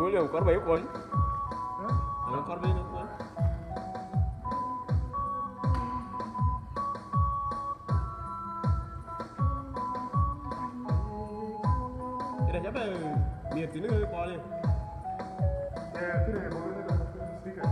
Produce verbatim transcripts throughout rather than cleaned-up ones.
William, kɔɔr ba yï kuɔny. Kɔɔr ba yï kuɔny. Kërë cä bɛ miɛt thïn ë kɔɔr ye. Eh, kërë bɔ̈ në speaker.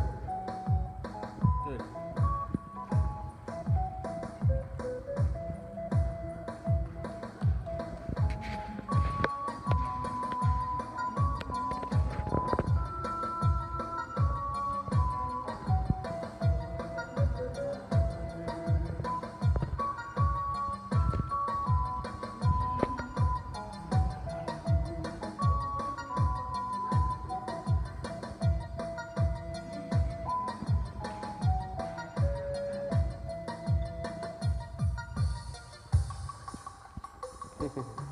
Good.